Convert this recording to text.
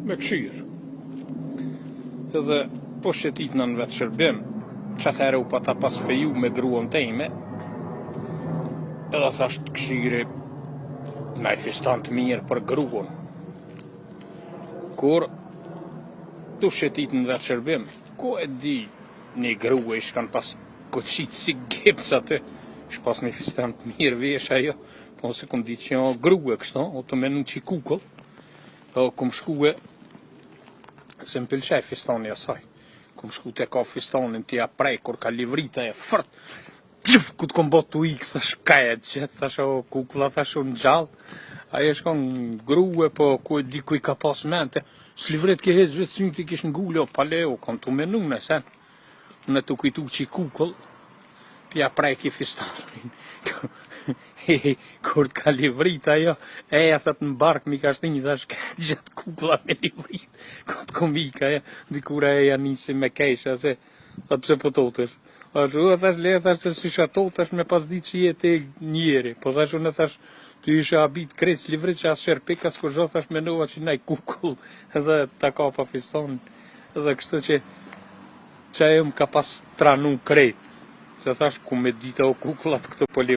Me kqyr. Edhe po shetitna në vetëshërbim, qatëherë u pata pas feju me gruan teme, edhe thash të kqyri naj fistan të mirë për gruan. Kur tu shetit në vetëshërbim, ku e di një grue ish kanë pas koqit si gips aty, ish pas një fistan të mirë vesh ajo, po s'e kom ditë që o grue kështu, o tu menu që kukull, po kom shkue, se më pëlqej fistani asaj, kom shku te ka fistanin t'ia prej, kur ka livrita e fort, Pif, ku të kom bo tu ikë, thash, ka e gjetë, thash, o kuklla, thash, unë gjallë. Ajo shkon grue, po ku e di ku i ka pas mente. S'livrit ke hiç, veç sytë i kish ngulë, o pale, o kom tu menu në sen. Unë tu kujtu që kukull, pja preki fistanin. Kur të ka livrit ajo, e ja thot në bark mi ka shtinjë, thash, ka e gjetë kuklla me livrit. Ku të kom ikë, ajo, dikur e ja nisi me keshë, se, Tha pse po totesh? Thash, u, thash, le, thash, se s'isha tot, thash, me pas ditë që je ti njeri. Po thash, unë thash, ty isha habit krejt, s'livrit që as qerpik, as kurgjo, thash, menova që naj kukull, edhe ta kapa fistanin. Edhe kështu që, që ajo më ka pas tranu krejt. Se thash, ku me dita o kukullat këto po li.